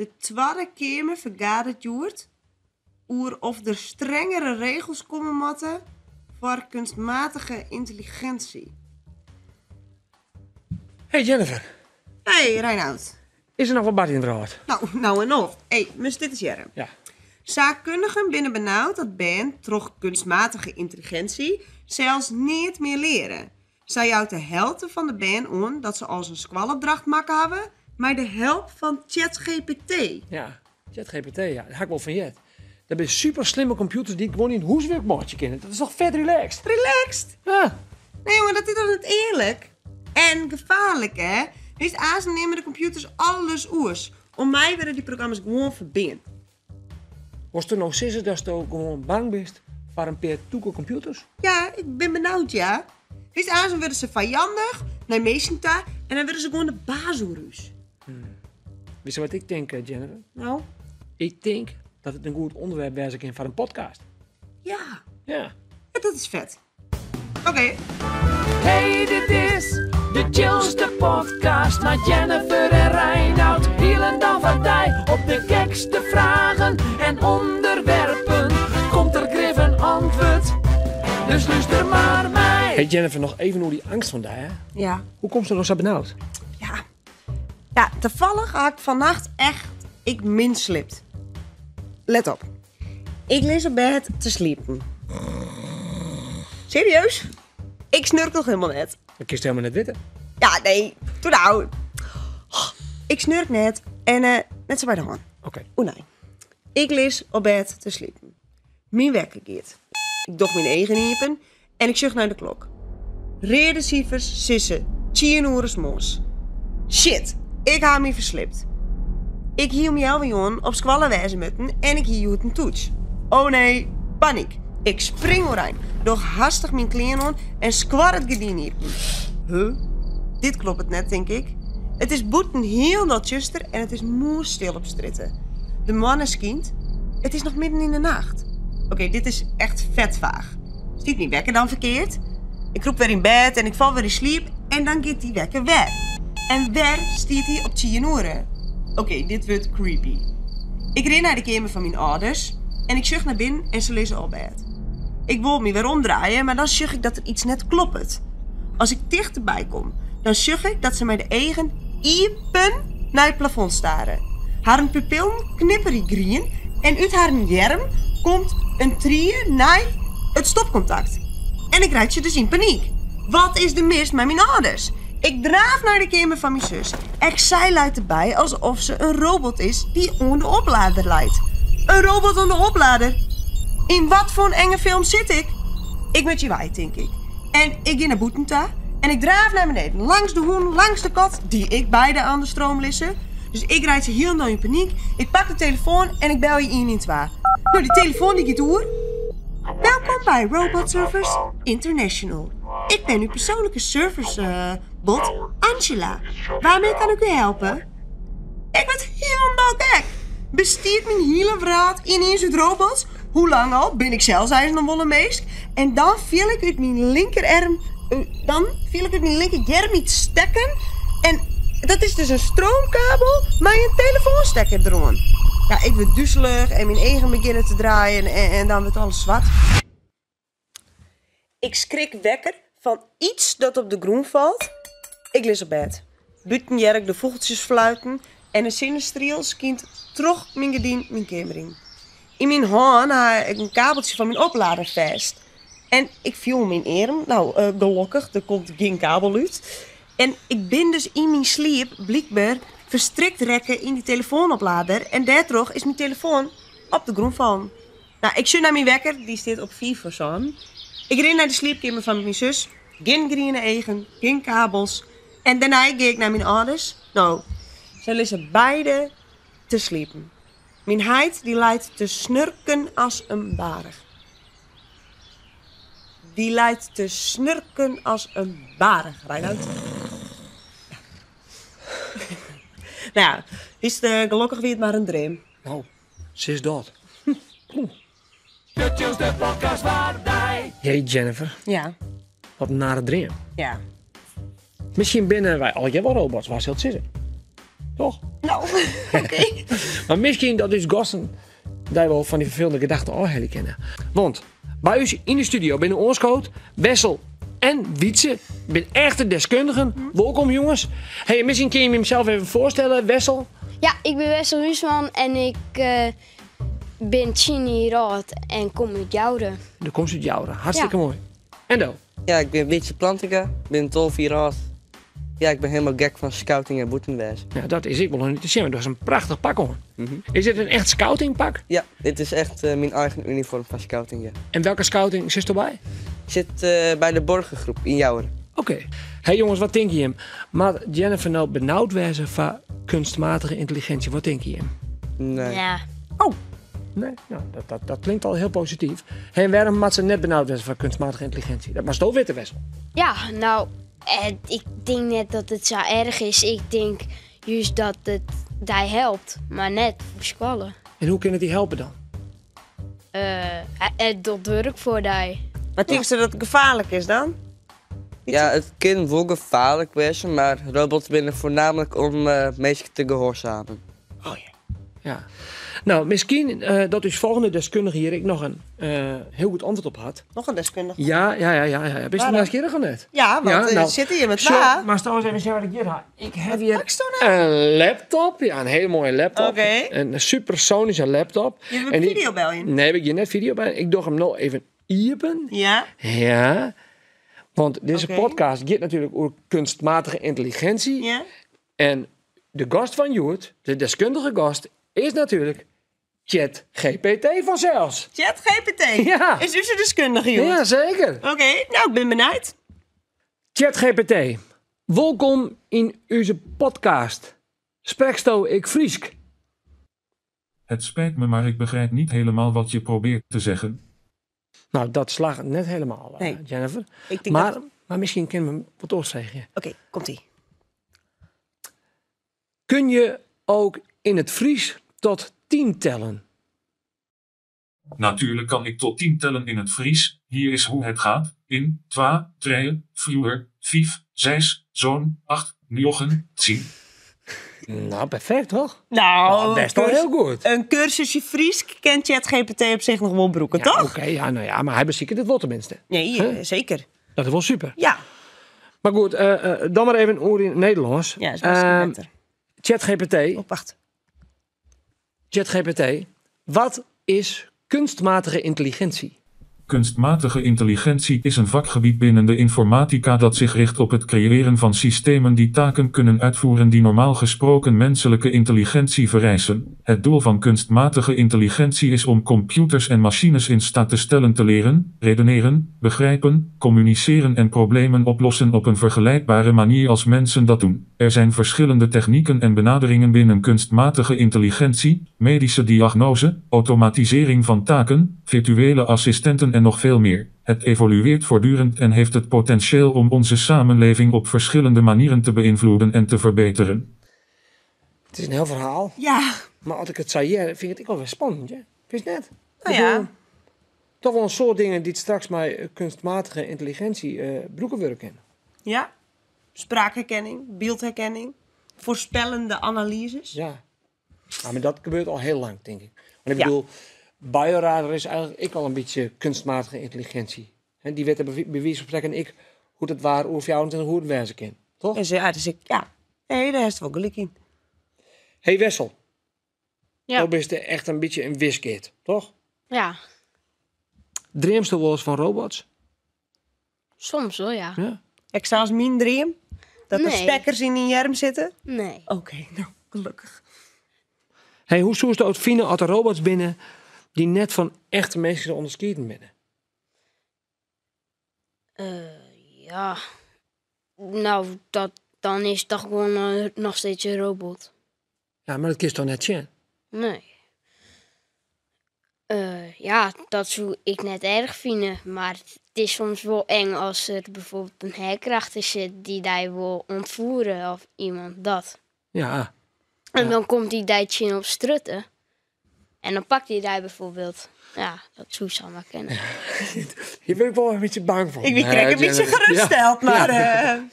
De Twadde Keamer fergaderet hjoed oer oft der strengere regels komme moatte foar kunstmatige yntelliginsje. Hey Jennifer. Hey Reinout. Is der noch wat bard yn de wrâld? No, no en of. Hey, moatst dit ris hearre. Ja. Saakkundigen binne benaud dat bern troch kunstmatige yntelliginsje sels neat mear leare. Sa jout de helte fan de bern oan dat se al in skoalopdracht makke hawwe mei de help fan ChatGPT. Ja, ChatGPT, ja, dêr ha ik wol fan heard. Dat binne super slimme kompjûters dy't gewoan dyn hûswurk meitsje kinne. Dat is toch fet relaxed? Relaxed? Ja. Nee jonge, dat is toch net earlik? En gefaarlik, hè? Witst, aanst nimme de kompjûters alles oer. Om my wurde dy programma's gewoan ferbean. Wolsto no sizze datsto gewoan bang bist foar in pear tûke kompjûters? Ja, ik bin benaud, ja. Witst, aanst wurde se fijandich nei minsken ta en dan wurde se gewoan de baas oer ús. Witst wat ik tink, Jennifer? No? Ik tink dat it in goed ûnderwerp wêze kin foar in podcast. Ja. Ja. Ja, dat is fet. Oké. Hey, dit is de chillste podcast mei Jennifer en Reinout. Hielendal foar dy op de gekste fragen en ûnderwerpen. Komt der grif in antwurd, dus lúster mar mei. Hey Jennifer, noch even oer dy eangst fan dy, hè? Ja. Hoe komst no sa benaud? Ja. Ja, tafallich ha ik fannacht echt ik min sliept. Let op. Ik lis op bêd te sliepen. Serieus? Ik snurk noch hielendal net. Dat kinst hielendal net witte. Ja, nee. Doe no. Ik snurk net en eh, net sa by de hân. Oké. O nee. Ik lis op bêd te sliepen. Myn wekker giet. Ik doch myn eagen iepen en ik sjoch nei de klok. Reade sifers sizze tsien oere moarns. Shit, ik ha my fersliept. Ik hie om healwei njoggenen op skoalle wêze moatten en ik hie hjoed in toets. Oh nee, panyk. Ik spring oerein, doch hastich myn klean oan en skuor it gerdyn iepen. Huh? Dit kloppet net, tink ik. It is bûten hielendal tsjuster en it is mûsstil op strjitte. De moanne skynt. It is noch midden yn de nacht. Oké, dit is echt fet faach. Stiet myn wekker dan ferkeard? Ik krûp wer yn bêd en ik fal wer yn sliep en dan giet dy wekker wer. En wer stiet hy op tsien oere. Oké, dit wurdt creepy. Ik rin nei de keamer fan myn âlders en ik sjoch nei binnen en se lizze op bêd. Ik wol my wer omdraaie, mar dan sjoch ik dat der iets net kloppet. As ik tichterby kom, dan sjoch ik dat se mei de eagen iepen nei it plafond stare. Harren pupillen knipperje grien en út harren earm komt in trie nei it stopkontakt. En ik reitsje dus yn panyk. Wat is der mis mei myn âlders? Ik draaf nei de keamer fan myn sus. Ek sy leit derby alsof se in robot is dy't oan de oplader leit. In robot oan de oplader? Yn wat foar in enge film sit ik? Ik moat hjir wei, tink ik. En ik gean nei bûten ta en ik draaf nei beneden, langs de hûn, langs de kat, dy't ek beide oan de stroom lizze. Dus ik reitsje hielendal yn panyk. Ik pak de telefoan en ik belje 112. No, dy telefoan dy giet oer. Welkom by Robot Service International. Ik ben uw persoonlijke servicebot Angela. Waarmee kan ik u helpen? Ik wurd hielendal gek. Bestiet myn hiele wrâld yniens út robots? Hoe lang al bin ik sels eins noch wol in minsk? En dan fiel ik út myn linkererm, dan fiel ik út myn linkerearm iets stekken. En dat is dus in stroomkabel mei in telefoanstekker deroan. Ja, ik wurd duzelich en myn eagen begjinne te draaien en dan wurdt alles swart. Ik skrik wekker fan iets dat op de grûn falt. Ik lis op bêd. Bûten hear ik de fûgeltsjes fluiten en de sinnestriel skynt troch myn gerdyn myn keamer yn. Yn myn hân ha ik in kabeltsje fan myn oplader fêst. En ik fiel myn earm, no gelokkich, der komt gjin kabel út. En ik bin dus yn myn sliep blykber ferstrikt rekke yn dy telefoanoplader en dêrtroch is myn telefoan op de grûn fallen. No, ik sjoch nei myn wekker, dy stiet op fiif foar sânen. Ik rin nei de sliepkeamer fan myn sus. Gjin griene eagen, gjin kabels. En dêrnei gean ik nei myn âlders. No, sy lizze beide te sliepen. Myn heit dy leit te snurken as in baarch. Dy leit te snurken as in baarch, Reinout. No ja, witst, gelokkich wie it mar in dream. No, sis dat. De chillste podcast foar dy. Hey Jennifer. Ja. Wat in nare dream. Ja. Miskien binne wy allegear wol robots, wa sil it sizze? Toch? Nou, oké. Maar misschien dat ús gasten dy wol fan dy ferfelende gedachten ôfhelje kinne. Want by ús yn de studio binne oanskood Wessel en Wietse, binne echte deskundigen. Wolkom jonges. Hey, misschien kun je je zelf even voorstellen, Wessel. Ja, ik ben Wessel Huisman en ik ben 10 jaar oud en kom uit Joure. De komst uit Joure, hartstikke Ja. mooi. En do? Ja, ik ben Wietse Plantinga, ik ben 12 jaar oud. Ja, ik ben helemaal gek van scouting en boetenwijs. Ja, dat is ik wel nog niet te zien, maar dat is een prachtig pak hoor. Is dit een echt scoutingpak? Ja, dit is echt mijn eigen uniform van scouting, ja. En welke scouting zit erbij? Ik zit bij de Borgengroep in Joure. Oké. Hey jongens, wat denk je hem? Maar Jennifer nou benauwd wezen van kunstmatige intelligentie, wat denk je hem? Nee. Ja. Oh, nee, nou, dat klinkt al heel positief. Hey, en waarom moet ze net benauwd wezen van kunstmatige intelligentie? Dat mag toch witte Wessel. Ja, nou, ik denk net dat het zo erg is. Ik denk juist dat het die helpt, maar net voor squallen. En hoe kan het die helpen dan? Het doet werk voor die. Maar denk je dat het gevaarlijk is dan? Ja, het kan wel gevaarlijk wezen, maar robots binnen voornamelijk om mensen te gehoorzamen. Oh ja. Ja. Nou, misschien dat uw volgende deskundige hier ik nog een heel goed antwoord op had. Nog een deskundige? Ja, ja, ja, ja, ja. Bist je Waarom? nou eens keer net? Ja, want Ja, nou, zitten hier met Zo, waar? maar stel eens even zien wat ik hier heb. Ik heb hier pakst u nou? een laptop. Ja, een hele mooie laptop. Oké. Een supersonische laptop. Je hebt En een die- video bij je. Nee, heb ik hier net video bij. Ik doe hem nog even iepen. Ja. Ja. Want deze Oké. podcast gaat natuurlijk over kunstmatige intelligentie. Ja. En de gast van Joert, de deskundige gast, is natuurlijk ChatGPT vanzelfs. ChatGPT. Ja. Is u zo'n deskundige, jongen? Ja, zeker. Oké, nou, ik ben benieuwd. ChatGPT, welkom in onze podcast. Spreeksto ik Friesk? Het spijt me, maar ik begrijp niet helemaal wat je probeert te zeggen. Nou, dat slaagt net helemaal, Nee. Jennifer. Ik denk Maar, dat- maar misschien kunnen we hem wat opzeggen. Oké, komt-ie. Kun je ook in het Fries tot 10 tellen? Natuurlijk kan ik tot 10 tellen in het Fries. Hier is hoe het gaat. 1, 2, 3, 4, 5, 6, 7, 8, 9, 10. Nou, perfect toch? Nou, Nou, best wel heel goed. Een cursusje Fries kent ChatGPT op zich nog wel broeken, Ja, toch? Oké, ja, nou ja, maar hij beziekt het wel tenminste. Nee, Huh? zeker. Dat is wel super. Ja. Maar goed, dan maar even een oor in het Nederlands. Ja, is misschien beter. ChatGPT. Oh, wacht. ChatGPT, wat is kunstmatige intelligentie? Kunstmatige intelligentie is een vakgebied binnen de informatica dat zich richt op het creëren van systemen die taken kunnen uitvoeren die normaal gesproken menselijke intelligentie vereisen. Het doel van kunstmatige intelligentie is om computers en machines in staat te stellen te leren, redeneren, begrijpen, communiceren en problemen oplossen op een vergelijkbare manier als mensen dat doen. Er zijn verschillende technieken en benaderingen binnen kunstmatige intelligentie, medische diagnose, automatisering van taken, virtuele assistenten en nog veel meer. Het evolueert voortdurend en heeft het potentieel om onze samenleving op verschillende manieren te beïnvloeden en te verbeteren. Het is een heel verhaal. Ja. Maar als ik het zei, ja, vind ik het ook wel weer spannend. Hè? Vind je het net? Nou Ik ja. bedoel, toch wel een soort dingen die het straks met kunstmatige intelligentie broekenwerk in. Ja. Spraakherkenning, beeldherkenning, voorspellende analyses. Ja. Ja, maar dat gebeurt al heel lang, denk ik. Want ik Ja. bedoel, BioRadar is eigenlijk ik al een beetje kunstmatige intelligentie. Hè, die werd er bij wijze van spreken ik hoe dat waar over jou en hoe het wezen kan. Toch? En ze, ja, dus ik, ja. Nee, daar is het wel geluk in. Hey Wessel. Ja. Nou ben je echt een beetje een wiskit, toch? Ja, Dreamst du wel eens van robots? soms wel, ja. Ja. Ik sta als mijn dream. Dat er Nee. stekkers in die arm zitten. Nee. Oké, nou, gelukkig. Hey, hoe zoest het fine als er robots binnen die net van echte mensen onderscheiden binnen? Ja. Nou, dat, dan is het toch gewoon nog steeds een robot. Ja, maar dat is toch net zien? Nee. Ja, dat zou ik net erg vinden. Maar het is soms wel eng als er bijvoorbeeld een hacker achter zit die die wil ontvoeren of iemand dat. Ja. En dan komt die Duitse op strutten. En dan pakt hij die bijvoorbeeld. Ja, dat zou ik maar kennen. Hier ben ik wel een beetje bang voor. Ik ben Nee, krek een beetje Jennifer. geruststeld, Ja. maar... Ja.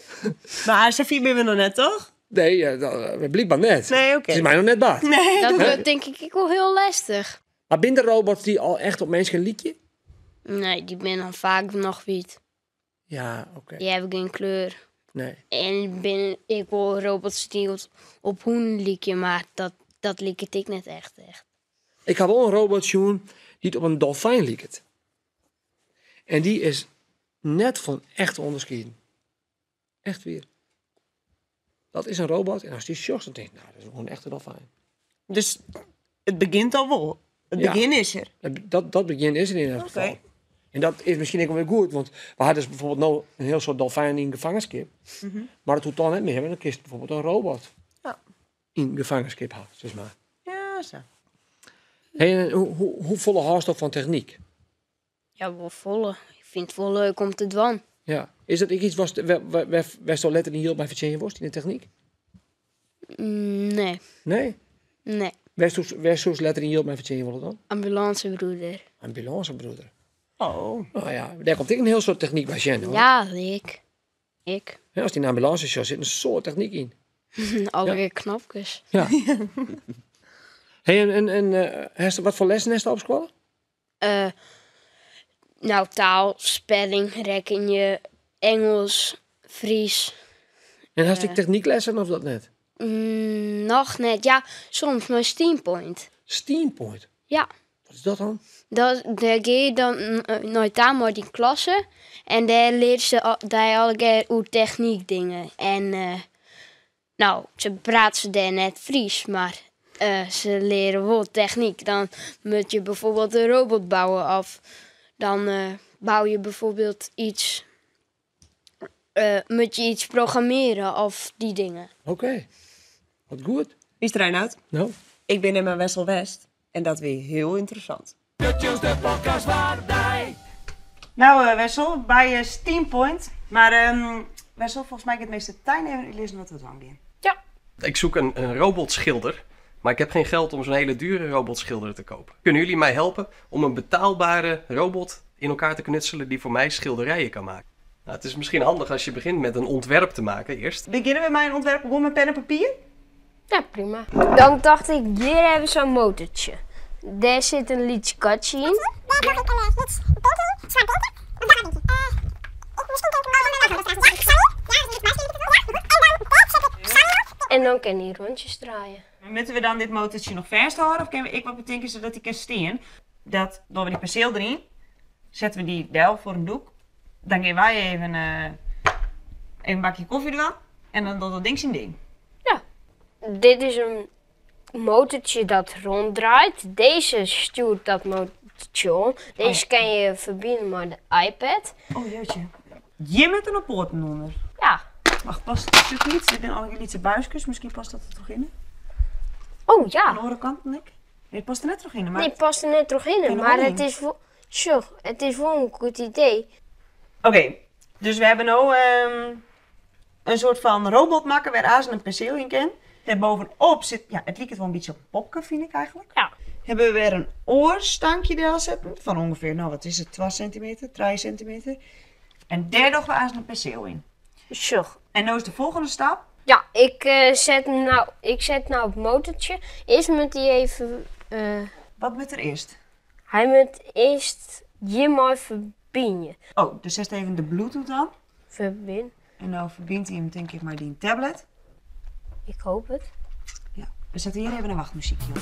Maar Safie ben we nog net, toch? Nee, blykber net. Nee, oké. It is my noch net bard. Nee. Dat wurdt tink ik ek wol hiel lestich. Mar binne der robots dy't al echt op minsken lykje? Nee, dy binne dan faak noch wyt. Ja, oké. Dy hawwe gjin kleur. Nee. En binne ek wol robots dy't op hûnen lykje, mar dat liket ek net echt echt. Ik ha wol in robot sjoen dy't op in dolfijn liket. En dy is net fan echt te ûnderskieden. Echt wier. Dat is in robot en ast dy sjochst dan tinkst, nou, dat is wol in echte dolfijn. Dus it begjint al wol. It Ja. begjin is der. Dat begjin is der yn elk Oké. gefal. En dat is miskien ek wol wer goed, want we ha dus bijvoorbeeld no in hiel soad dolfijnen yn gefangenskip. Mar dat hoecht dan net mear, want dan kinst bijvoorbeeld in robot yn gefangenskip ha, sis mar. Ja, sa. Hey, en hoefolle hâldst fan technyk? Ja, wol folle. Ik fyn it wol leuk om te dwaan. Ja. Is dat ek yts wêr'tsto letter dyn jild mei fertsjinje wolst yn de technyk? Nee. Nee? Nee. Wêr soest letter dyn jild mei fertsjinje wolle dan? Ambulancebroeder. Ambulancebroeder. Oh. Nou ja, dêr komt ek in hiel soad technyk by sjen, hoor. Ja, ik. Ik. Ja, ast yn in ambulânse sjochst, sit in soad technyk yn. Alle Ja. knopkes. Ja. Hey, en hast, wat foar lessen hast op skoalle? Nou, taal, spelling, rekkenje, Ingelsk, Frysk. En hast ek technyklessen of dat net? Noch net. Ja, soms mei Steampoint. Steampoint? Ja. Wat is dat dan? Dêr gean je dan nei ta mei dyn klasse en dêr leart se dy allegear oer technyk dingen. En nou, se prate se dêr net Frysk, mar se leare wol technyk. Dan moat je bijvoorbeeld in robot bouwe of dan bou je bijvoorbeeld iets, moet je iets programmeren of die dingen. Oké, wat goed. Wie is er Reinoud? Nou? Ik ben in mijn Wessel West en dat weer heel interessant. De chillste podcast waar die. Nou, Wessel, bij Steampoint. Maar Wessel, volgens mij ik het meeste tijd nemen en lezen wat we het aan gaan. Ja. Ik zoek een robotschilder, maar ik heb geen geld om zo'n hele dure robotschilder te kopen. Kunnen jullie mij helpen om een betaalbare robot in elkaar te knutselen die voor mij schilderijen kan maken? Het is misschien handig als je begint met een ontwerp te maken eerst. Beginnen we met een ontwerp gewoon met pen en papier? Ja, prima. Dan dacht ik, hier hebben we zo'n motortje. Daar zit een liedje katje in. En dan kan hij rondjes draaien. Moeten we dan dit motortje nog vasthouden of kunnen we ik wat bedenken zodat hij kan staan? Dat doen we die penseel erin, zetten we die del voor een doek. Dan gaan wij even een bakje koffie doen en dan doet dat ding zijn ding. Ja. Dit is een motortje dat ronddraait. Deze stuurt dat motortje om. Deze kan je verbinden met de iPad. Oh jeetje. Je met een poorten onder. Ja. Wacht, past het stuk niet? Dit zijn alle lietse buisjes, misschien past dat er toch in? Oh ja. Aan de andere kant, Nick. Nee, het past er net terug in. Maar Nee, het past er net terug in, Kan er maar wel het in. is wel, tjoh, het is wel een goed idee. Oké, dus we hebben nu een soort van robot maken waar Azen een penseel in kan. En bovenop zit, ja, het lijkt het wel een beetje op een popke, vind ik eigenlijk. Ja. Hebben we weer een oorstankje daar zetten van ongeveer, nou wat is het, 12 centimeter, 3 centimeter. En daar nog we Azen een penseel in. Zo. En nu is de volgende stap. Ja, ik zet nou het motortje. Eerst moet hij even... Wat moet er eerst? Hij moet eerst je maar verbinden. Oh, dus zet even de Bluetooth aan. Verbind. En nou verbindt hij hem denk ik maar die tablet. Ik hoop het. Ja, we zetten hier even een wachtmuziekje op.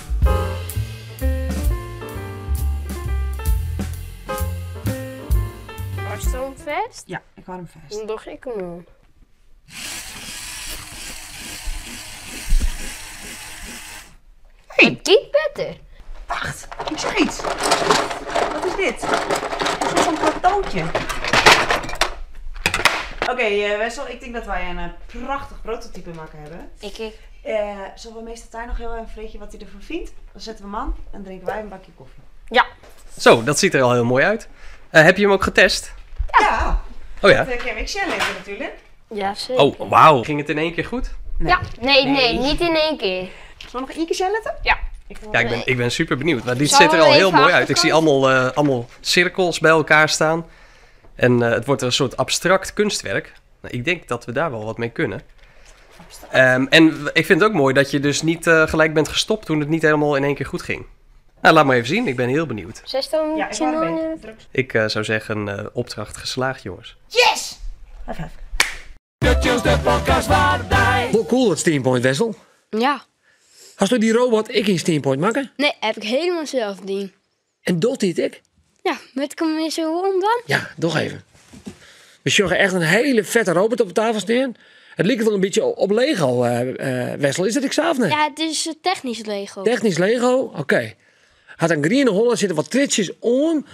Was het hem vast? Ja, ik hou hem vast. Dan doe ik hem om. Hey. Het gaat beter. Wacht, ik zeg iets. Wat is dit? Een soort van plateautje. Oké, Wessel, ik denk dat wij een prachtig prototype maken hebben. Ik, ik. Zullen we meester Tijn nog heel even vragen wat hij ervan vindt? Dan zetten we hem aan en drinken wij een bakje koffie. Ja. Zo, dat ziet er al heel mooi uit. Heb je hem ook getest? Ja. Oh ja. Dat kan ik zelf even natuurlijk. Ja, zeker. Oh, wauw. Ging het in één keer goed? Nee. Ja, nee, nee, Nee. niet in één keer. Zullen we nog één keer zetten? Ja. Ja, ik ben super benieuwd. Maar dit Zal ziet er al we heel even mooi uit. Ik zie achterkant? allemaal cirkels bij elkaar staan. En het wordt een soort abstract kunstwerk. Nou, ik denk dat we daar wel wat mee kunnen. En ik vind het ook mooi dat je dus niet gelijk bent gestopt toen het niet helemaal in één keer goed ging. Nou, laat maar even zien. Ik ben heel benieuwd. Zes dan Ja, ik wou erbij. Ik zou zeggen, opdracht geslaagd, jongens. Yes! High five. De chillste podcast waar die. Wel cool dat Steampoint, Wessel. Ja. Hast du die robot ik in Steampoint maken? Nee, heb ik helemaal zelf dien. En doet hij het ik? Ja, met kom je zo om dan? Ja, toch even. We zorgen echt een hele vette robot op tafel staan. Het lijkt wel een beetje op Lego, Wessel. Is dat ik zelf net? Ja, het is technisch Lego. Technisch Lego, oké. Had een groene holle, zitten wat tritjes om.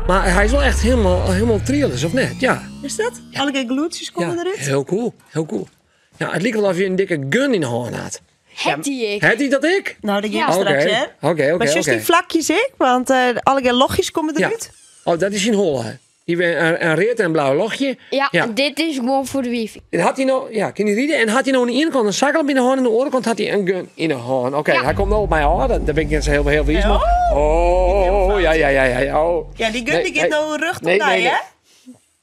Maar hij is wel echt helemaal trillers, of net? Ja. Is dat? Alle keer gloedjes komen Ja, eruit? heel cool, heel cool. Ja, het lijkt wel of je een dikke gun in de hand had. Het die ik. Het die dat ik? Nou, dat Ja. ging straks, Oké, hè? oké, oké, Maar juist oké. die vlakjes, ik, want alle keer logjes komen Ja. eruit. Oh, dat is in holle. Die een rood en blauw logje. Ja, Ja. dit is gewoon voor de wifi. En had hij nou, ja, kan hij rieden? En had hij nou aan de ene kant een zaklamp in de hand en aan de andere kant had hij een gun in de hand. Oké, Ja. hij komt nou op mij hoor. Daar ben ik net zo heel, heel vies. Oh. Oh, ja, ja, ja, ja, ja. Oh. Ja, die gun Nee, die gaat nee. nou rug tot Nee, daar, nee, nee. hè?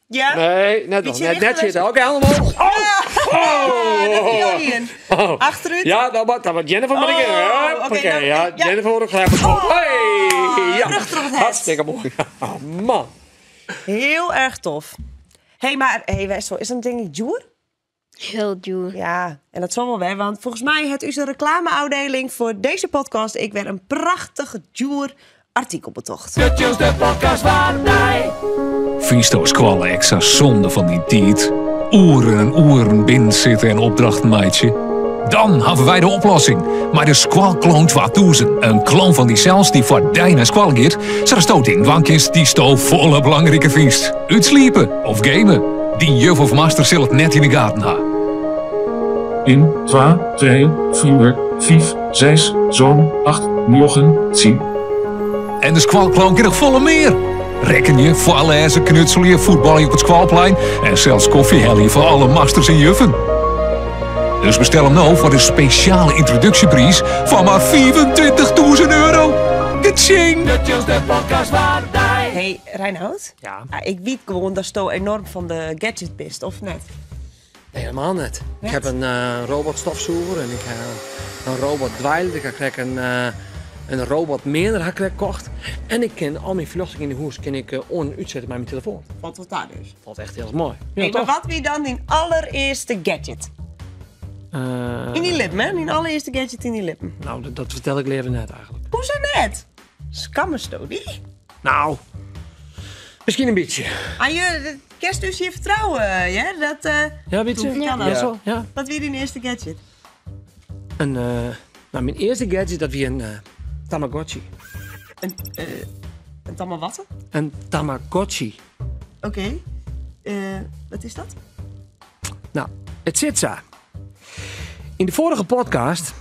Ja? Nee, net nog. Ietsje Net, net rechter zitten. Oké, allemaal. Oh! Ja, dat is Oh! die in. Oh. Achteruit. Ja, nou, maar, dan wordt Jennifer maar een keer. Oh, oké, Oké, nou, ja, ja. Jennifer wordt ook gelijk geschoten. Oh, Hey, ja. rug erop het hart. Hartstikke mooi. Oh, man. Heel erg tof. Hé, hey, maar hey, Wessel, is dat ding niet duur? Heel duur. Ja, en dat zal wel weer, want volgens mij het is een reclameafdeling voor deze podcast. Ik werd een prachtig duur artikel betocht. De chillste podcast waar die. Visto squallen extra zonde van die tiet. Oeren en oeren binnen zitten en opdrachten meidje. Dan hebben wij de oplossing. Maar de squalkloon 2000. Een kloon van die zelfs die voor dijna squal gaat. Zodat stoot in wankjes die sto volle belangrijke feest. Uitsliepen of gamen. Die juf of master zal het net in de gaten ha. 1, 2, 3, 4, 5, 6, 7, 8, 9, 10. En de squalkloon krijgt volle meer. Rekken je, voorlezen, knutselen je, voetballen je op het squalplein. En zelfs koffie voor alle masters en juffen. Dus bestel hem nou voor de speciale introductieprijs van maar 25.000 euro. Kaching! De chillste podcast waar die. Hey, Reinoud. Ja. Ah, ik weet gewoon dat je enorm van de gadget bent, of net? Nee, helemaal net. Ik heb een robotstofzuiger en ik heb een robot dweil. Ik heb een robot meer heb ik gekocht. En ik ken al mijn verlossingen in de hoes ken ik on- en uitzetten met mijn telefoon. Wat wordt daar dus? Valt echt heel mooi. Ja, Hey, maar toch? wat wie dan die allereerste gadget? In die lippen, hè? Die allereerste gadget in die lippen. Nou, dat vertel ik liever net eigenlijk. Hoe zo net? Skammersto die? Nou, misschien een beetje. Ah, je kerst dus je vertrouwen, ja? Dat, Ja, weet je? Ja. Ja. Zo, ja. Wat wie die eerste gadget? Een, nou, mijn eerste gadget, dat wie een Tamagotchi. Een tamawatte? Een Tamagotchi. Oké. Wat is dat? Nou, het zit zo. In de vorige podcast,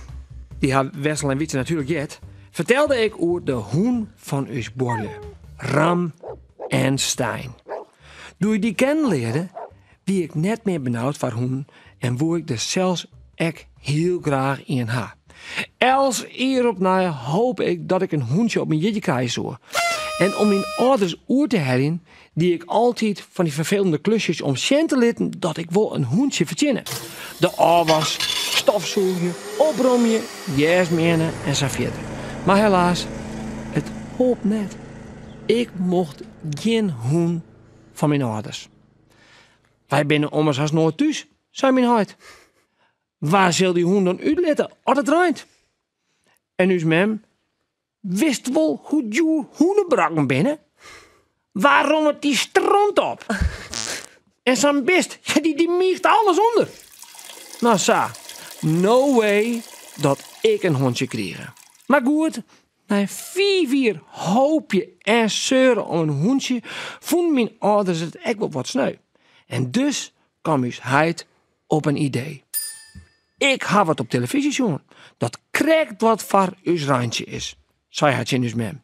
die had Wessel en Wietse natuurlijk jet, vertelde ik over de hoen van us borle, Ram en Stijn. Door ik die kennen leerde, wie ik net meer benauwd voor hoen en hoe ik er zelfs ek heel graag in ha. Els eer op na hoop ik dat ik een hoentje op mijn jetje krijg zo. En om mijn ouders oer te herinneren, die ik altijd van die vervelende klusjes om te litten dat ik wel een hoentje verzinnen. De afwas, stofzoegen, opromje, jasmijnen en zo verder. Maar helaas, het hoopt net. Ik mocht geen hoen van mijn ouders. Wij binnen ommers als nooit thuis, zei mijn hart. Waar zal die hoen dan uitletten als het ruimt? En nu is mem wist wel hoe duur hoenenbrakken binnen. Waarom het die stront op? En zo'n best, ja, die miegt alles onder. Nou, sa, no way dat ik een hondje kreeg. Maar goed, na 4 hoopje en zeuren om een hondje, vonden mijn ouders het echt wel wat sneu. En dus kwam us heid op een idee. Ik ha wat op televisie zien. Dat krijgt wat voor us randje is, zei hij in us mem.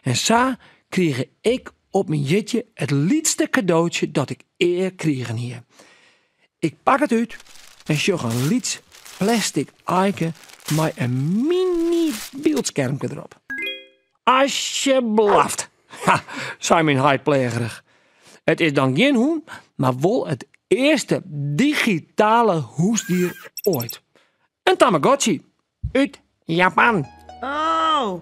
En sa kreeg ik op mijn jetje het liefste cadeautje dat ik eer kregen hier. Ik pak het uit en sjog een liets plastic eiken met een mini beeldschermpje erop. Alsjeblieft, ha, zei mijn heid plegerig. Het is dan geen hoen, maar wel het earste digitale húsdier oait. In Tamagotchi út Japan. Oh,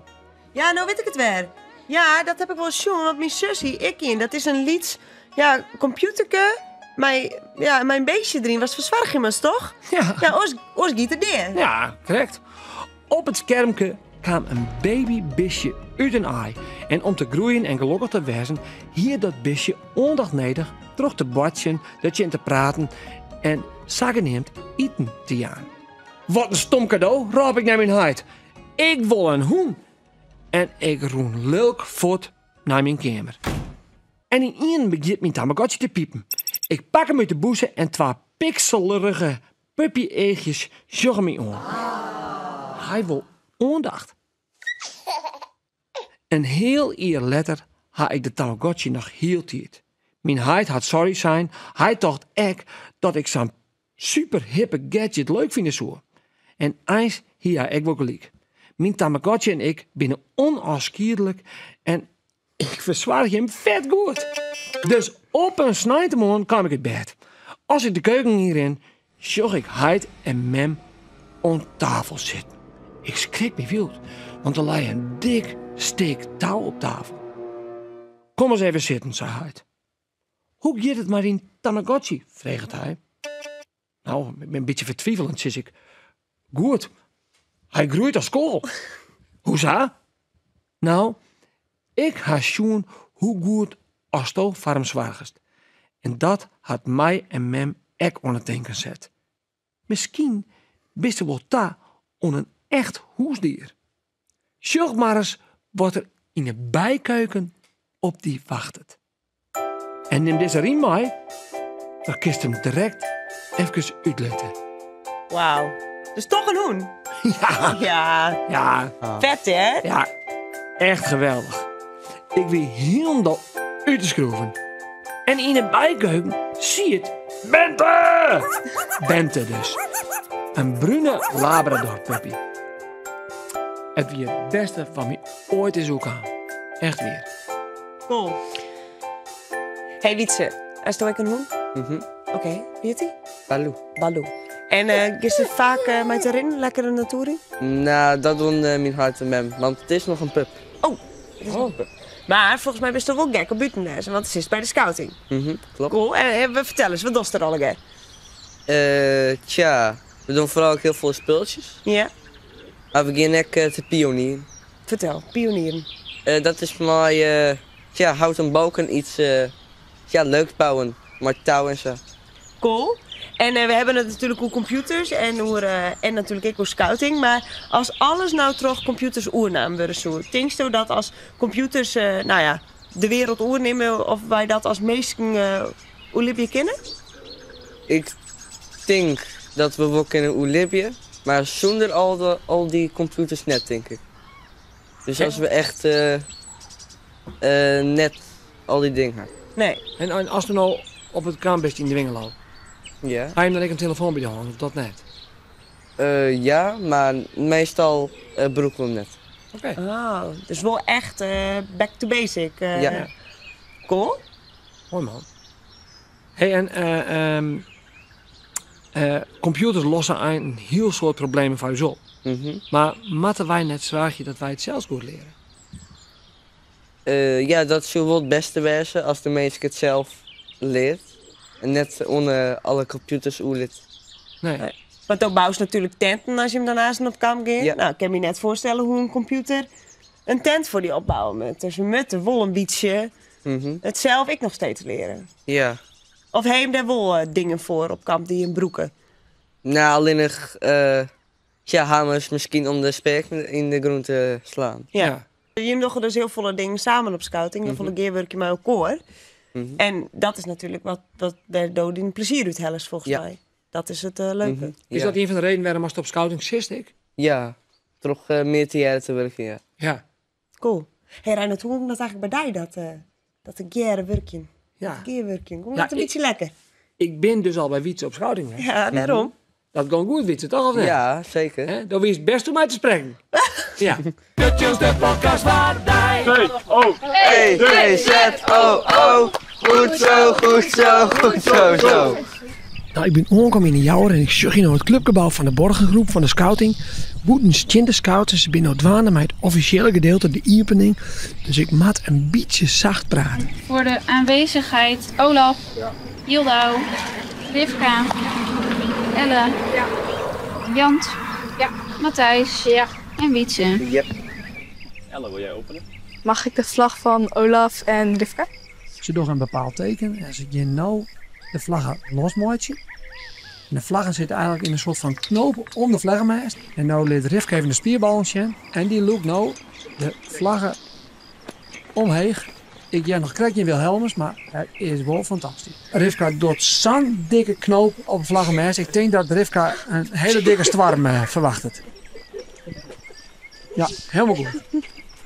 ja, no wit ik it wer. Ja, dat heb ik wol sjoen, want myn sus hie ek ien. Dat is in lyts, ja, kompjûterke mei, ja, mei in beestje deryn watst fersoargje moatst, toch? Ja. Ja, oars, oars giet er dea. Ja, krekt. Op it skermke kaam in babybistje út in aai. En om te groeien en gelokkich te wêzen, hie dat bistje oandacht nedich troch te boartsjen, dertsjin te praten en sageneamd iten te jaan. Wat in stom kado, rôp ik nei myn heit. Ik wol in hûn! En ik rûn lilk fuort nei myn keamer. En ynienen begjint myn Tamagotchi te pipen. Ik pak him út de bûse en twa pikselerige puppy-eachjes sjogge my oan. Hy wol oandacht. In heal jier letter ha ik de Tamagotchi noch hieltyd. Myn heit hat sorry sein, hy tocht ek dat ik sa'n super hippe gadget leuk fine soe. En eins hie hy ek wol gelyk. Myn Tamagotchi en ik binne ûnôfskiedlik en ik fersoargje him fet goed. Dus op in sneintemoarn kaam ik út bêd. As ik de keuken ynrin, sjoch ik heit en mem oan tafel sitten. Ik skrik my wyld, want der lei in dik stik tou op tafel. Kom ris even sitten, sei heit. Hoe giet it mei dyn Tamagotchi? freget hy. No, ik bin in bytsje fertwivelend, sis ik. Goed, hy groeit as koal. Hoesa? No, ik ha sjoen hoe goed asto foar him soargest. En dat hat my en mem ek oan it tinken set. Miskien bist wol ta oan in echt húsdier. Sjoch mar ris wat der yn 'e bykeuken op dy wachtet. En nim dizze rym mei, dan kinst him direkt efkes útlitte. Wauw. Dus toch in hûn? Ja. Ja. Ja. Fet, hè? Ja, echt geweldich. Ik wie hielendal út de skroeven. En yn 'e bykeuken siet Bente! Bente dus. In brune Labrador puppy. It wie it bêste wat my oait is oerkaam. Echt wier. Cool. Hey Wietse, hasto ek in hûn? Mhm. Oké, hoe hjit dy? Baloo. Baloo. En uh, giest der faak uh, mei te rinnen, lekker de natuer yn? Nou, dat doen uh, myn heit en mem, want it is noch in pup. Oh, it is oh. in pup. Mar folgens my bist wol gek op bûten wêze, want sitst by de scouting. Mhm, kloppet. Cool. En, en fertel ris, wat dochst der allegear? Uh, tja, we doen foaral ek hiel folle spultsjes. Ja. Mar we gean ek te pionieren. Fertel, pionieren. Uh, dat is mei uh, tja, houten balken iets tja, leuks bouwen. Mei tou en sa. Cool. En uh, we hebben het natuurlijk oer computers en, oer, uh, en natuurlijk ek oer scouting. Mar as alles no troch computers oernaam wurde soe, tinksto dat as computers uh, nou ja, de wereld oernimme, of wy dat as minsken uh, oerlibje kinne? Ik tink dat we wol kinne oerlibje, mar sûnder al, de, al dy computers net, tink ik. Dus as we echt uh, uh, net al dy dingen ha. Nee. En, en ast no op it kamp bist yn Dwingeloo, Ja. ha je dan ek in telefoan by de hân of dat net? Uh, ja, mar meastal uh, brûke we him net. Oké. Oh, dus wol echt uh, back to basic. Uh, Ja. Cool. Moai man. Hey, en uh, um, uh, computers losse in hiel soad problemen foar ús op. Mm -hmm. Mar moatte wy net soargje dat wy it sels goed leare? Uh, ja, dat soe wol it bêste wêze as de minske it sels leart. En net oan uh, alle computers oerlit. Nee. Nee. Want do boust natuerlik tinten as je him daarnaast op kamp gean. Ja. Nou, ik kin my net foarstelle hoe't in computer in tint foar dy opbouwe moat. Dus we moatte wol in bytsje Mm -hmm. it sels ek noch steeds leare. Ja. Of ha jim dêr wol uh, dingen foar op kamp dy't jim brûke? Nou, allinnich uh, tja, hamers miskien om de spek yn de grûn te slaan. Ja. Ja. Jim dogge dus hiel folle dingen samen op scouting. Hiel folle gearwurkje mei elkoar. Mm -hmm. En dat is natuerlik wat, wat wêr do dyn plezier út hellest, folgens Ja. my. Dat is it uh, leuke. Mm -hmm. Is Ja. dat ien fan de redenen wêrom ast op scouting sitst ek? Ja, troch uh, mear tegearre te wurkjen, ja. Ja. Cool. Hey Reinoud, hoe komt dat eigentlik by dy, dat, uh, dat gearwurkjen? Ja. Dat gearwurkjen. Komt Ja, dat in ik- bytsje lekker? Ik bin dus al by Wietse op scouting. Hè? Ja, dêrom. Dat gie goed, Wietse, toch of net? Ja, seker. Hè? Dan wie it bêst om mei te sprekken. ja. De chillste podcast waar die. E, T, Z, O, O. Goed zo, goed zo, goed zo, zo. Nou, ik bin oankommen yn de Jouwer en ik sjoch hjir no it klupgebou fan de Borgengroep fan de scouting. Bûten stean de scouts en se binne no dwaande mei it offisjele gedeelte, de iepening. Dus ik moat in bytsje sacht prate. Voor de aanwezigheid Olaf, Jildau, Rivka, Elle, Jant, Matthijs en Wietse. Elle, wil jij openen? Mag ik de vlag van Olaf en Rivka? Se dogge in bepaald teken en se gean no de flagge losmeitsjen. En de flagge sit eigenlik yn in soart fan knoop om de flaggemêst. En no lit Rivka even de spierballen sjen en dy lûkt no de flagge omheech. Ik hear noch krekt gjin Wilhelmus, mar it is wol fantastysk. Rivka docht sa'n dikke knoop op de flaggemêst. Ik tink dat Rivka in hiele dikke stoarm ferwachtet. Ja, helemaal goed.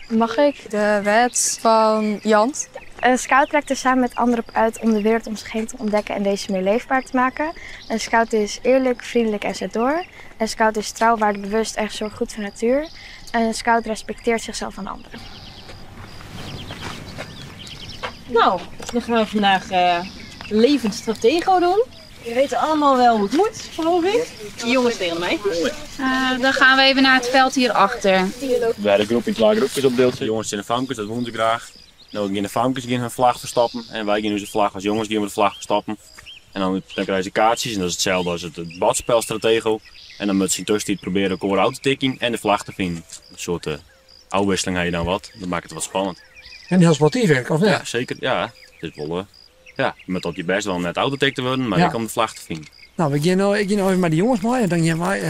Mag ik de wet van Jant? Een scout trekt er samen met anderen op uit om de wereld om zich heen te ontdekken en deze meer leefbaar te maken. Een scout is eerlijk, vriendelijk en zet door. Een scout is trouw, waardebewust en zorgt goed voor de natuur. Een scout respecteert zichzelf en anderen. Nou, dan gaan we vandaag levend Stratego doen. Je weet allemaal wel hoe het moet, geloof ik. Die jongens tegen mij. Dan gaan we even naar het veld hierachter. Bij de groep in twee groepjes opdeeld. De jongens en de famkes, dat doen ze graag. Nou gaan de famkes gaan hun vlag verstoppen en wij gaan onze vlag als jongens gaan we de vlag verstoppen. En dan krijgen ze kaartjes en dat is hetzelfde als het bordspel Stratego. En dan moet ze intussen proberen elkaar uit te tikken en de vlag te vinden. Een soort afwisseling heb je dan wat, dat maakt het wat spannend. En heel sportief werk, of niet? Ja, zeker. Ja, het is wel, ja, je moet op je best wel net uitgetikt te worden, maar ik om de vlag te vinden. Nou, ik ga nou even met de jongens mee en dan gaan wij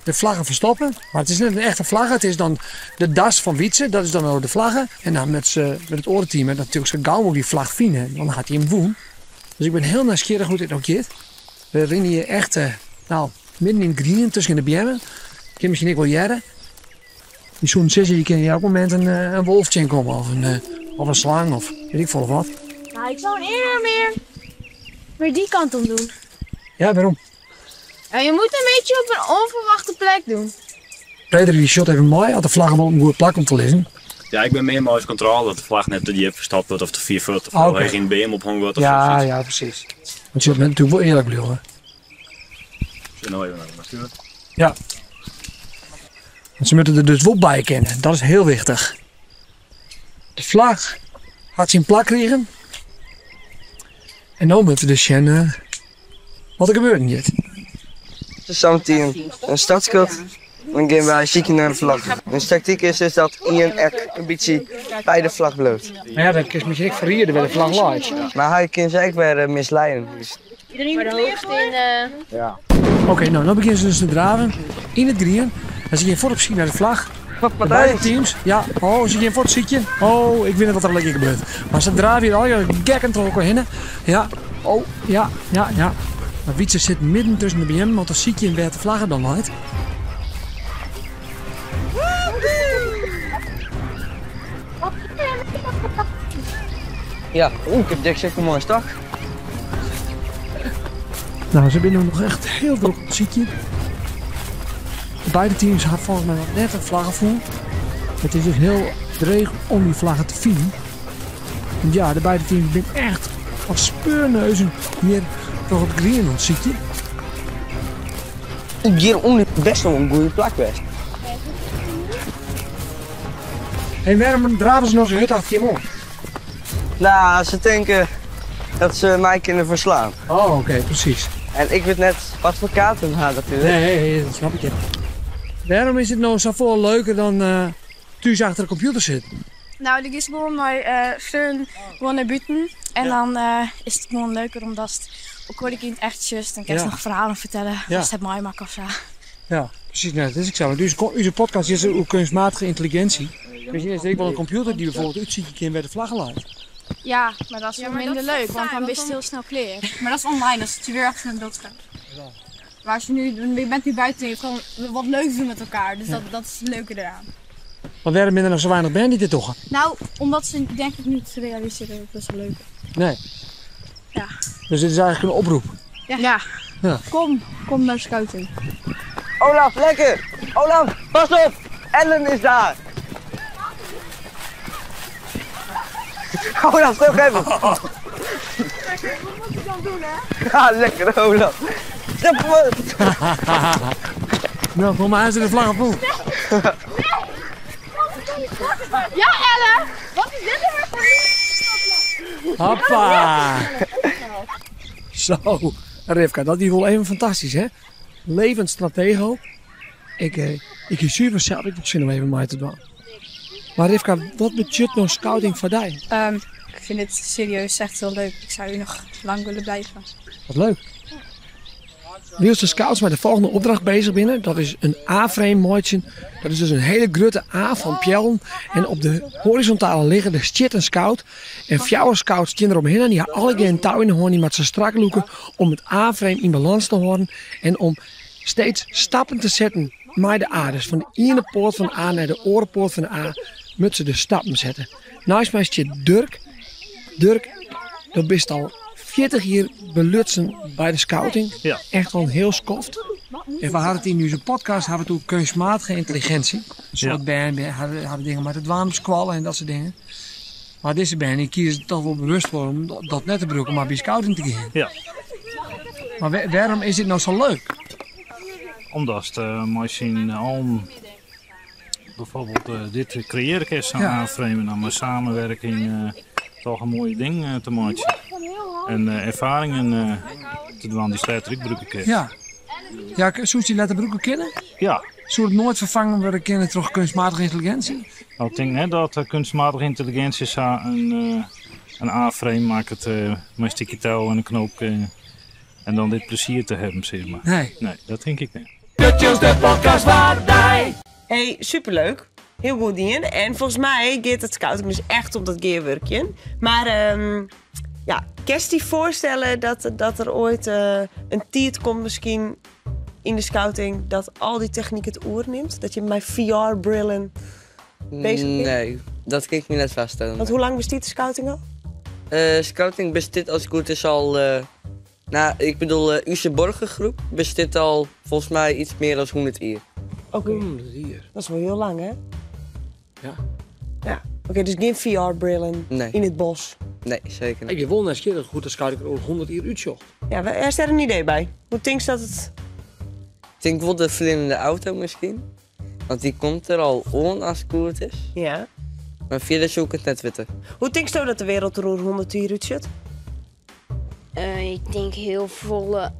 de vlaggen verstoppen. Maar het is net een echte vlag, het is dan de das van Wietse, dat is dan ook de vlaggen. En dan met het orenteam, en natuurlijk zo gauw mogelijk die vlag vinden, dan gaat hij hem woen. Dus ik ben heel nieuwsgierig hoe dit ook gaat. We rennen hier echt midden in het green, tussen de bermen. Ik kan misschien ook wel jaren. Die zo'n sessie, die kan je elk moment een wolfje in komen of een slang of weet ik veel wat. Nou, ik zou een eerder meer die kant op doen. Ja, waarom? Ja, je moet een beetje op een onverwachte plek doen. Frederik die shot even mooi, had de vlag wel een goede plak om te liggen. Ja, ik ben meer maar eens controle dat de vlag net te diep verstapt wordt of te 4 voet of in de BM ophangen wordt of Ja, zoiets. ja, precies. Want je bent natuurlijk wel eerlijk blijven. Zullen we nou even naar de natuur? Ja. Want ze moeten er dus wel bij kennen, dat is heel wichtig. De vlag had zijn plak kregen. En nu moeten we dus zien wat er gebeurt niet. Het is zometeen een stadskot. Dan gaan wij zieken naar de vlag. Mijn tactiek is dus dat Ian echt een beetje bij de vlag blijft. Maar ja, dat is misschien ook verrierde bij de vlag light. Maar hij kan ze ook weer misleiden. Dus. Iedereen moet de hoogste in. Ja. Oké, nou beginnen ze dus te draven in het green. En ze gaan voorop schieten naar de vlag. Wat, De Matthijs? beide teams. Ja, oh, ze gaan voor het ziekje. Oh, ik weet niet wat er lekker gebeurt. Maar ze draven hier al gek en trokken heen. Ja, oh, ja, ja, ja. Maar Wietse zit midden tussen de BM, want dan zie je in waar de vlaggen dan loopt. Ja, oeh, ik heb dik zeker een mooie stak. Nou, ze binnen nog echt heel druk op het ziekje. Beide teams hebben volgens mij nog net een vlaggenvoer. Het is dus heel dreig om die vlaggen te vinden. Want ja, de beide teams zijn echt als speurneuzen hier door het green ontziekje. Hieronder best wel een goede plak best. En waarom draven ze nog zo'n hut achter je om? Nou, ze denken dat ze mij kunnen verslaan. Oh, oké, precies. En ik weet net wat voor kaarten had natuurlijk. Nee, dat snap ik. Ja. Waarom is het nou zoveel leuker dan thuis achter de computer zitten? Nou, ik is gewoon naar Fern, gewoon naar buiten. En dan is het gewoon leuker omdat het ook wel in het echt just. Dan kan je nog verhalen vertellen. Als het mooi maakt of zo. Ja, precies. Nou, dat is ik zo. Dus onze podcast is ook kunstmatige intelligentie. Misschien is het ook wel een computer die bijvoorbeeld uitziet je kind bij de vlaggen laat. Ja, maar dat is Ja, wel maar minder dat is leuk, want saai, dan want ben je dan heel snel klaar. Maar dat is online, dat zit je weer achter een beeldscherm. Maar als je nu, je bent nu buiten en je kan wat leuks doen met elkaar, dus dat is het leuke eraan. Maar waarom zijn er nog zo weinig band die dit toch? Nou, omdat ze denk ik niet realiseren dat het zo leuk is. Nee. Ja. Dus dit is eigenlijk een oproep. Ja. Ja. Ja. Kom naar scouting. Olaf, lekker! Olaf, pas op! Ellen is daar! Olaf, terug even! Wat moet je dan doen, hè? Ja, lekker Olaf! Nou, kom maar, ze de vlag op. Ja, Elle! Wat is dit nou weer voor Hoppa! Zo, Rivka, dat is wel even fantastisch, hè? Levend stratego. Ik, ik super zelf, ik heb zin om even mij te doen. Maar Rivka, wat betekent nou scouting voor jou? Ik vind het serieus echt heel leuk. Ik zou hier nog lang willen blijven. Wat leuk. Wiels de scouts met de volgende opdracht bezig binnen. Dat is een A-frame mooitje. Dat is dus een hele grote A van pjellen. En op de horizontale liggen de shit een scout. En fjouwer scouts tien eromheen. En die hebben alle geen touw in de hoorn. Die met ze strak loeken om het A-frame in balans te houden. En om steeds stappen te zetten met de A. Dus van de ene poort van de A naar de orenpoort van de A moeten ze de stappen zetten. Naast mij zit Dirk. Dirk, dat bist al 40 jaar belutsen bij de scouting. Ja. Echt al een heel skoft. En we hadden het in onze podcast hadden we toen kunstmatige intelligentie. Een soort band, hadden dingen met het dwaan en dat soort dingen. Maar deze band, die kiezen er toch wel bewust voor om dat net te gebruiken, maar bij scouting te gaan. Ja. Maar waarom is dit nou zo leuk? Omdat het machine al bijvoorbeeld dit creëren kan, zo'n aanframen, dan maar samenwerking toch een mooi ding te maken. En ervaringen te doen die sluiter ik kan. Ja. Ja, zou je die letterbroeken kennen? Ja. Zou het nooit vervangen worden kennen door kunstmatige intelligentie? Nou, ik denk net dat kunstmatige intelligentie zo een A-frame maakt het met een stukje touw en een knoop en dan dit plezier te hebben, zeg maar. Nee. Nee, dat denk ik niet. De chillste podcast waar die. Hey, superleuk. Heel goed dien. En volgens mij gaat het scouting dus echt om dat gearwerkje. Maar ja, kan je voorstellen dat er ooit een tijd komt misschien in de scouting dat al die techniek het oer neemt? Dat je met VR-brillen bezig bent? Nee, dat kan ik me net vaststellen. Want hoe lang bestaat de scouting al? Scouting bestaat als het goed is al... nou, ik bedoel, Use Borgengroep bestaat al volgens mij iets meer dan 100 jaar. Oké. 100 jaar. Dat is wel heel lang, hè? Ja. Ja. Oké, dus geen VR-brillen Nee. in het bos. Nee, zeker niet. Ik ben wel nieuwsgierig goed dat scouting er over 100 jaar uitzocht. Ja, er is daar een idee bij. Hoe denk je dat het... Ik denk wel de vliegende auto misschien. Want die komt er al on als het goed is. Ja. Maar verder zoek ik het net weten. Hoe denk je dat de wereld er over 100 jaar uitziet? Ik denk heel volle,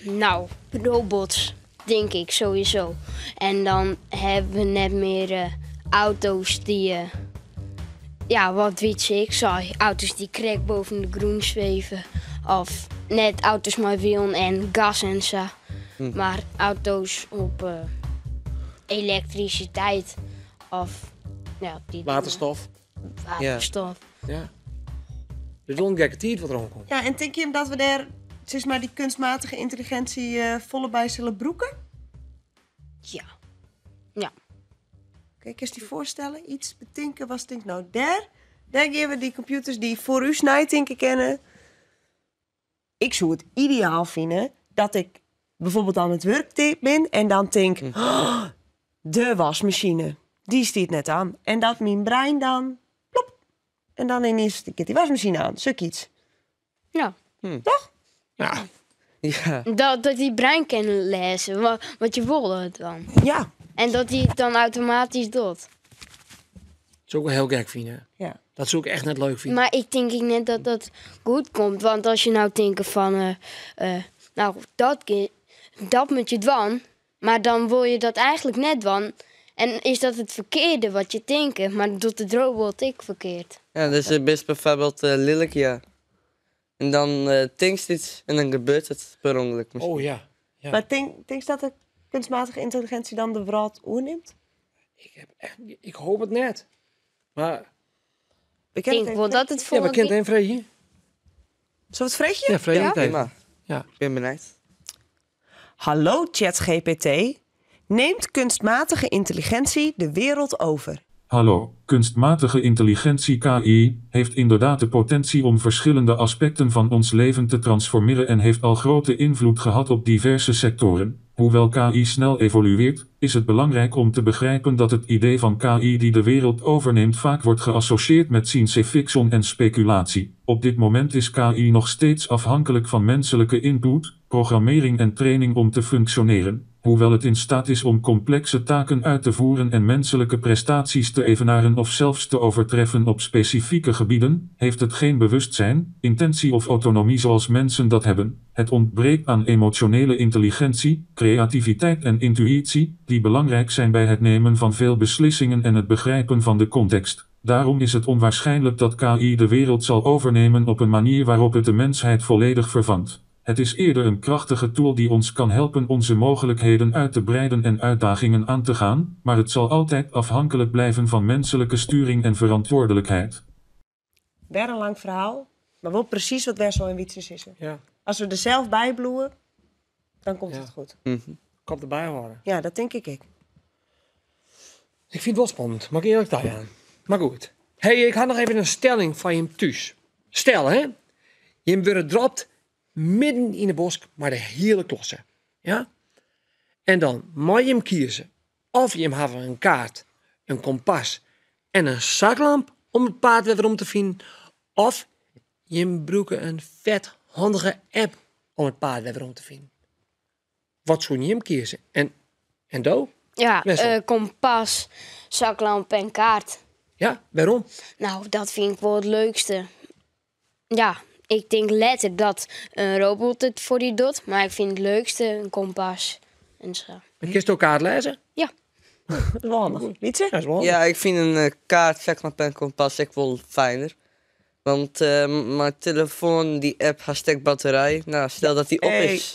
nou, robots, denk ik sowieso. En dan hebben we net meer auto's die, ja, wat weet ik, zei, auto's die krek boven de groen zweven. Of net auto's met wielen en gas en zo. Maar auto's op elektriciteit of, ja, die dingen. Waterstof. Waterstof. Ja. Dus wel een gekke tijd wat er komt. Ja, en denk je dat we daar, zeg maar, die kunstmatige intelligentie volle bij zullen broeken? Ja. Ja. Kijk, eens die voorstellen, iets betinken, was denk nou daar. Daar geven we die computers die voor u snijtinken kennen. Ik zou het ideaal vinden dat ik bijvoorbeeld aan het werk ben en dan denk, oh, de wasmachine, die stiet net aan. En dat mijn brein dan, plop, en dan ineens ik die wasmachine aan, zoek iets. Ja. Toch? Ja. Ja. Dat die brein kan lezen, wat je wil het dan. Ja. En dat hij het dan automatisch doet. Dat zou ik wel heel gek vinden. Ja. Dat zou ik echt net leuk vinden. Maar ik denk ik net dat dat goed komt. Want als je nou denkt van, nou, dat moet je dwan. Maar dan wil je dat eigenlijk net dwan. En is dat het verkeerde wat je denkt, maar dat doet de robot ik verkeerd. Ja, dus het is bijvoorbeeld lelijk, ja. En dan tinkst iets en dan gebeurt het per ongeluk misschien. Oh ja. Ja. Maar denk je dat de kunstmatige intelligentie dan de wraad oorneemt? Ik hoop het net. Maar... We Ik denk wel dat het Ja, we voor kennen het een Freekje. Zullen we het Freekje? Ja, Freekje Ja, het even. prima. Ja. Ik ben benieuwd. Hallo ChatGPT. Neemt kunstmatige intelligentie de wereld over? Hallo, kunstmatige intelligentie KI heeft inderdaad de potentie om verschillende aspecten van ons leven te transformeren en heeft al grote invloed gehad op diverse sectoren. Hoewel KI snel evolueert, is het belangrijk om te begrijpen dat het idee van KI die de wereld overneemt vaak wordt geassocieerd met science fiction en speculatie. Op dit moment is KI nog steeds afhankelijk van menselijke input, programmering en training om te functioneren. Hoewel het in staat is om complexe taken uit te voeren en menselijke prestaties te evenaren of zelfs te overtreffen op specifieke gebieden, heeft het geen bewustzijn, intentie of autonomie zoals mensen dat hebben. Het ontbreekt aan emotionele intelligentie, creativiteit en intuïtie, die belangrijk zijn bij het nemen van veel beslissingen en het begrijpen van de context. Daarom is het onwaarschijnlijk dat KI de wereld zal overnemen op een manier waarop het de mensheid volledig vervangt. Het is eerder een krachtige tool die ons kan helpen onze mogelijkheden uit te breiden en uitdagingen aan te gaan, maar het zal altijd afhankelijk blijven van menselijke sturing en verantwoordelijkheid. Weer een lang verhaal, maar wel precies wat Wessel en Wietse zeggen. Ja. Als we er zelf bij bloeien, dan komt het goed. Kop erbij horen. Ja, dat denk ik. Ik Ik vind het wel spannend, mag ik eerlijk daar aan. Maar goed. Hey, ik had nog even een stelling van je thuis. Stel, hè. Je wordt dropt midden in de bos, maar de hele klasse. Ja? En dan mag je hem kiezen. Of je hem een kaart, een kompas en een zaklamp om het paard weer om te vinden. Of je hem broeken een vet handige app om het paard weer om te vinden. Wat zou je hem kiezen? En do? Ja, Wessel. kompas, zaklamp en kaart. Ja, waarom? Nou, dat vind ik wel het leukste. Ja, ik denk letterlijk dat een robot het voor die doet, maar ik vind het leukste een kompas en zo. En kun je ook kaart lezen? Ja. Dat is wel handig. Wietse? Ja, is wel handig. Ja, ik vind een kaart, zaklamp en kompas echt wel fijner. Want mijn telefoon, die app, hashtag batterij. Nou, stel dat die op Hey. is.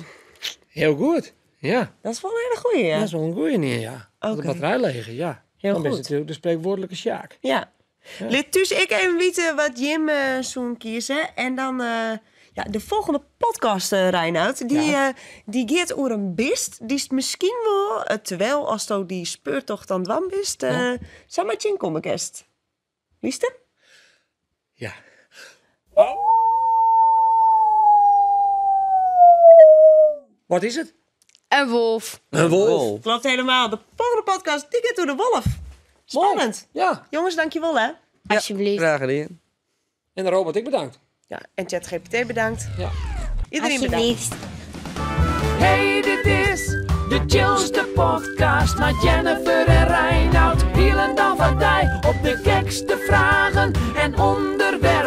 Heel goed. Ja. Dat is wel een hele goeie, ja. Dat is wel een goeie, nee, ja. Als de Oké. batterij leeg is, ja. Heel Dan is goed. het natuurlijk de spreekwoordelijke sjaak. Ja. Laat dus ik even weten wat Jim zoen kiezen. En dan ja, de volgende podcast, Reinoud, die, die gaat over een beest. Die is misschien wel, terwijl als je die speurtocht aan het dwam bist, zou maar tjen komen, kerst. Lieste? Ja. Wat is het? Een wolf. Een wolf. Klopt helemaal. De volgende podcast, die gaat door de wolf. Spannend. Ja. Jongens, dankjewel hè. Alsjeblieft. Graag gedaan. En de robot, ik bedankt. Ja, en ChatGPT bedankt. Ja. Iedereen bedankt. Alsjeblieft. Hey, dit is de chillste podcast met Jennifer en Reinoud. Hielendal van dij op de gekste vragen en onderwerpen.